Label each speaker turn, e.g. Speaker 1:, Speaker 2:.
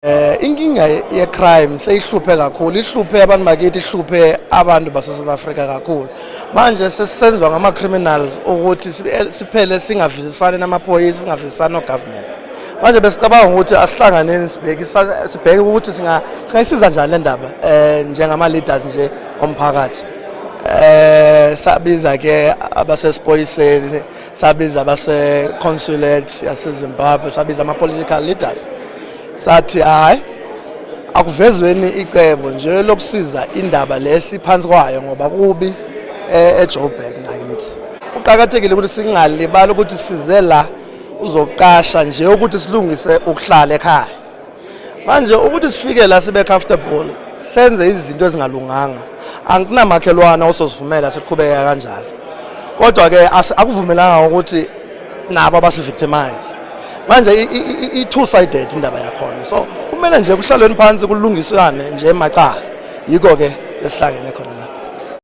Speaker 1: Inkinga ye-crime seyihluphe kakhulu, ihluphe abantu bakithi, ihluphe abantu base-South Africa kakhulu. Manje sesenzwa ngama-criminals ukuthi siphele singavisisani namaphoyisa, singavisisani no-government. Manje besicabanga ukuthi asihlanganeni sibheke ukuthi singayisiza njani le ndaba njengama-leaders nje omphakathi. Sabiza ke abasesiphoyiseni, sabiza abase-consulate yase-Zimbabwe, sabiza ama-political leaders. Sathi hayi akuvezweni icebo nje lokusiza indaba lesiphansi kwayo ngoba kubi eJoburg ngakithi. Uqhakathekile ukuthi singalibali ukuthi size la uzoqasha nje ukuthi silungise ukuhlala ekhaya. Manje ukuthi sifike la sibe comfortable senze izinto ezingalunganga. Anginamakhelwana osozivumela siqhubeka kanjalo. Kodwa ke akuvumelanga ukuthi nabo abasivictimize. Manje i-two-sided indaba yakhona, so kumele nje kuhlalweni phansi kulungiswane nje emacala, yiko ke lesihlangene khona la.